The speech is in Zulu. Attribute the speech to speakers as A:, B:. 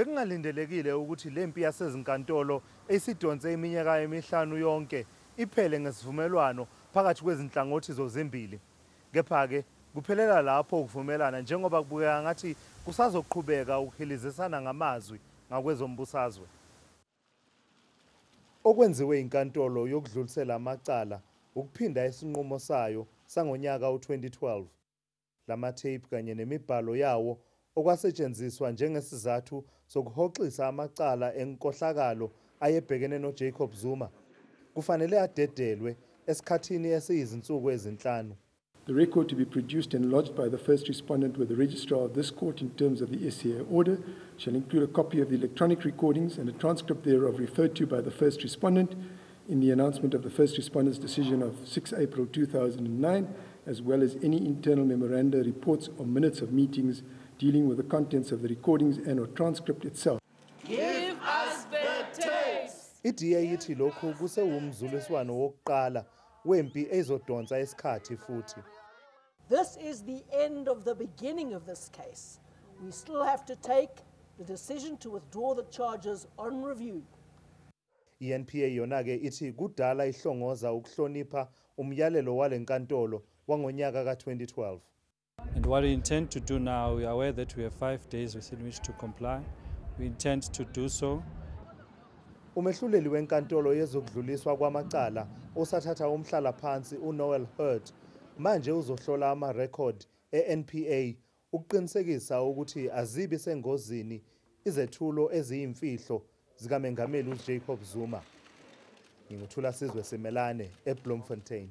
A: Bekungalindelekile ukuthi le mpi yasezinkantolo esidonse iminyaka emihlanu yonke iphele ngesivumelwano phakathi kwezinhlangothi zozimbili. Kepha-ke kuphelela lapho ukuvumelana njengoba kubukeka ngathi kusazoqhubeka ukuhilizisana ngamazwi ngakwezombusazwe. Okwenziwe inkantolo yokudlulisela amacala ukuphinda isinqumo sayo sangonyaka u-2012. Lama-tape kanye nemibhalo yawo okwasetshenziswa njengesizathu sokuhoxisa amacala enkohlakalo ayebhekene noJacob Zuma kufanele adedelwe esikhathini esiyizinsuku ezinhlanu.
B: The record to be produced and lodged by the first respondent with the registrar of this court in terms of the SCA order shall include a copy of the electronic recordings and a transcript thereof referred to by the first respondent in the announcement of the first respondent's decision of 6 April 2009, as well as any internal memoranda, reports, or minutes of meetings dealing with the contents of the recordings and or transcript itself.
C: Give us the tapes.
A: I-DA ithi lokhu kusewumzuliswano wokuqala wempi ezodonsa isikhathi futhi.
D: This is the end of the beginning of this case. We still have to take the decision to withdraw the charges on review.
A: I-NPA yona-ke ithi kudala ihlongoza ukuhlonipha umyalelo walenkantolo wangonyaka ka-2012.
E: And what we intend to do now, we are aware that we have 5 days within which to comply. We intend to do so.
A: Umehluleli wenkantolo yezokudluliswa kwamacala osathatha umhlalaphansi uNoel Hurd manje uzohlola amarekhodi e-NPA ukuqinisekisa ukuthi azibi sengozini izethulo eziyimfihlo zikaMengameli uJacob Zuma. NginguThulasizwe Simelane eBloemfontein.